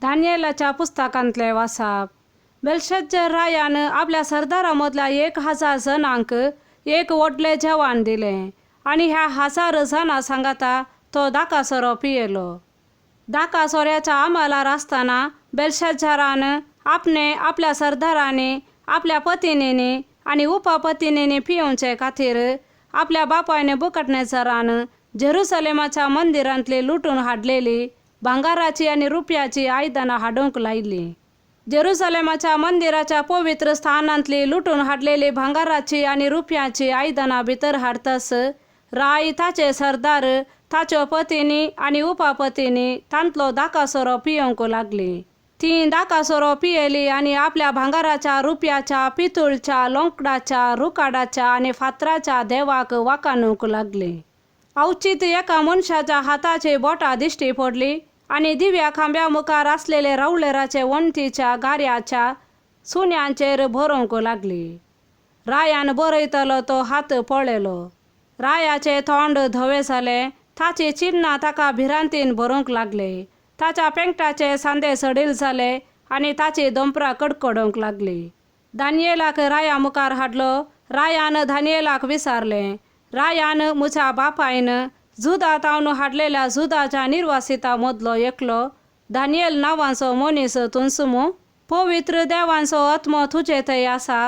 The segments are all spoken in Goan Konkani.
दानियेलाच्या पुस्तकांतलें वाचप. बेलशज्जर रायान आपल्या सरदारां मदल्या 1000 जणांक एक व्हडलें जेवण दिलें आनी ह्या हजार जाणां सांगाता तो दाकासोरो पियेलो. दाकासोऱ्याच्या अंमलार आसतना बेलशज्जरान आपणे आपल्या सरदारांनी आपल्या पतिनींनी आनी उपपतिनींनी पियोवचे खातीर आपल्या बापायने बुकटनेसरान जेरुसलेमाच्या मंदिरांतली लुटून हाडलेली भांगाराची आनी रुपयाची आयदनां हाडूंक लायलीं. जेरुसलेमाच्या मंदिराच्या पवित्र स्थानांतली लुटून हाडलेली भांगाराची आनी रुपयाची आयदनां भितर हाडतस राय ताचे सरदार ताच्यो पतिनी आनी उपपतिनी तांतलो दाकासोरो पियोवंक लागली. ती दाकासोरो पियेली आनी आपल्या भांगाराच्या रुपयाच्या पितूळच्या लोंकडाच्या रुकाडाच्या आनी फातराच्या देवाक वाकाणूंक लागली. अवचीत एका मनशाच्या हाताची बोटां दिश्टी पडली आनी दिव्या खांब्या मुखार आसलेले रावळेराचे वणटीच्या गाऱ्याच्या सुण्यांचेर बरोवंक लागली. रायान बरयतलो तो हात पळयलो. रायाचे तोंड धवे जालें. ताची चिन्नां ताका भिरांतीन भरूंक लागले. ताच्या पेंकटाचे सांदे सडील जाले आनी ताची दोंपरां कडकडूंक लागली. दानियेलाक राया मुखार हाडलो. रायान दानियेलाक विचारलें, रायान म्हज्या बापायन जुदा तावन हाडलेल्या जुदाच्या निर्वासिता मदलो एकलो दानियल नांवाचो मनीस तूंच मू? पवित्र देवांचो आत्मो तुजे थंय आसा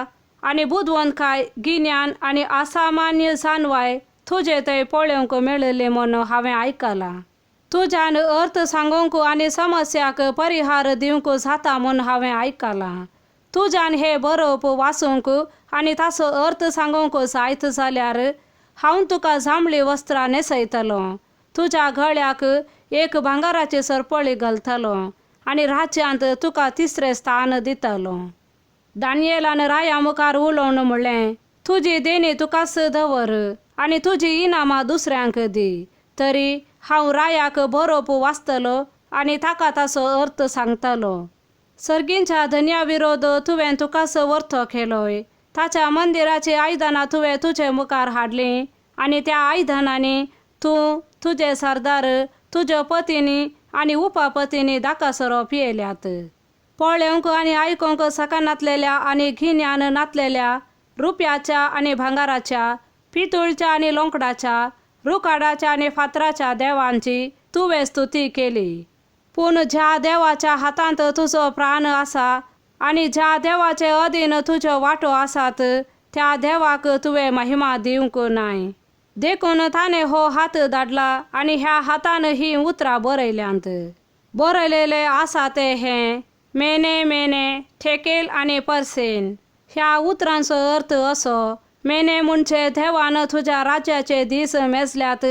आनी बुदवंतकाय गिन्यान आनी असामान्य जाणवाय तुजे थंय पळोवंक मेळिल्ली म्हूण हांवें आयकलां. तुज्यान अर्थ सांगूंक आनी समस्याक परिहार दिवंक जाता म्हूण हांवें आयकलां. तुज्यान हें बरोवप वाचूंक आनी ताचो अर्थ सांगूंक जायत जाल्यार हांव तुका जांबळी वस्त्रां न्हेसयतलो, तुज्या गळ्याक एक भांगराची सरपळी घालतलो आनी राज्यांत तुका तिसरें स्थान दितलो. दानियेलान राया मुखार उलोवन म्हणलें, तुजी देणी तुकाच दवर आनी तुजी इनामां दुसऱ्यांक दी. तरी हांव रायाक बरोवप वाचतलो आनी ताका ताचो अर्थ सांगतलो. सर्गींच्या धनया विरोध तुवें तुकाच वर्थो केलोय. ताच्या मंदिराची आयदनां तुवें तुजे मुखार हाडलीं आनी त्या आयदनांनी तूं तुजे सरदार तुज्यो पतिनी आनी उपपतिनी दाकासरो पियेल्यात. पळोवंक आनी आयकूंक शकनातलेल्या आनी गिन्यान नातलेल्या रुपयाच्या आनी भांगाराच्या पितूळच्या आनी लोंकडाच्या रुकाडाच्या आनी फातराच्या देवांची तुवें स्तुती केली. पूण ज्या देवाच्या हातांत तुजो प्राण आसा आनी ज्या देवाचे अधीन तुज्यो वांटो आसात त्या देवाक तुवें महिमा दिवंक नाय. देखून ताणें हो हात धाडला आनी ह्या हातान हीं उतरां बरयल्यांत. बरयलेलें आसा तें हें, मेने मेने ठेकेल आनी परसेन. ह्या उतरांचो अर्थ असो, मेने म्हणजे देवान तुज्या राज्याचे दीस मेजल्यात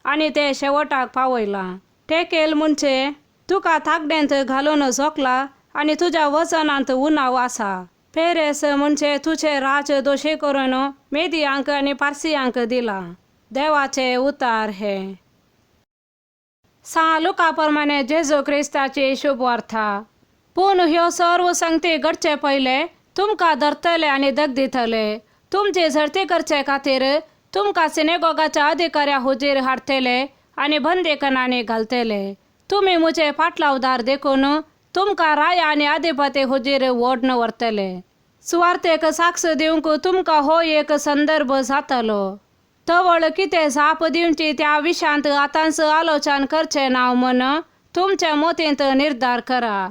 आनी ते शेवटाक पावयलां. टेकेल म्हणजे तुका तागडेंत घालून जोखला आनी तुज्या वजनांत उणाव आसा. पेरेस म्हणजे तुजें राज दोशी करून मेदियांक आनी पारसियांक दिलां. देवाचे उतार हे. सां लुका प्रमाणे जेजू क्रिस्ताची शुभवार्ता. पूण ह्यो सर्व संगती घडचे पयले तुमकां धरतले आनी दग दितले. तुमची झडती करचे खातीर तुमकां सिनेगोगाच्या अधिकाऱ्या हुजीर हाडटले आनी बंदेखणांनी घालतले. तुमी म्हजे फाटलावदार देखून तुमकां राया आनी अधिपती हुजीर ओडून व्हरतले. सुवार्तेक साक्ष दिवंक तुमकां हो एक संदर्भ जातलो. तवळ कितें जाप दिवची त्या विशयांत आतांच आलोचन करचें ना म्हूण तुमचे मतींत निर्धार करा.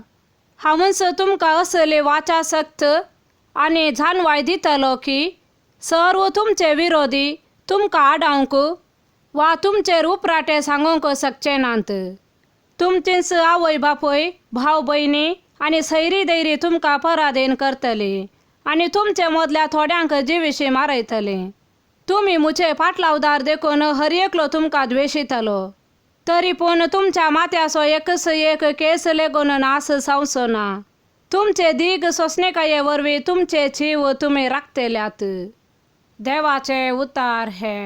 हांवूच तुमकां असली वाचासक्त आनी जाणवाय दितलो की सर्व तुमचे विरोधी तुमकां आडावंक वा तुमचेर उपराटे सांगूंक शकचे नात. तुमचीच आवय बापूय भाव भयणी आनी सैरी दैरी तुमकां पराधीन करतली आनी तुमचे मदल्या थोड्यांक जिविशी मारयतली. तुमी म्हजे फाटलावदार देखून हर एकलो तुमकां द्वेशितलो. तरी पूण तुमच्या माथ्याचो एकच एक केस लेगून नास जावचो ना. तुमचे दीग सोंसणीकाये वरवीं तुमचे जीव तुमी राखतल्यात. देवाचे उतार हे.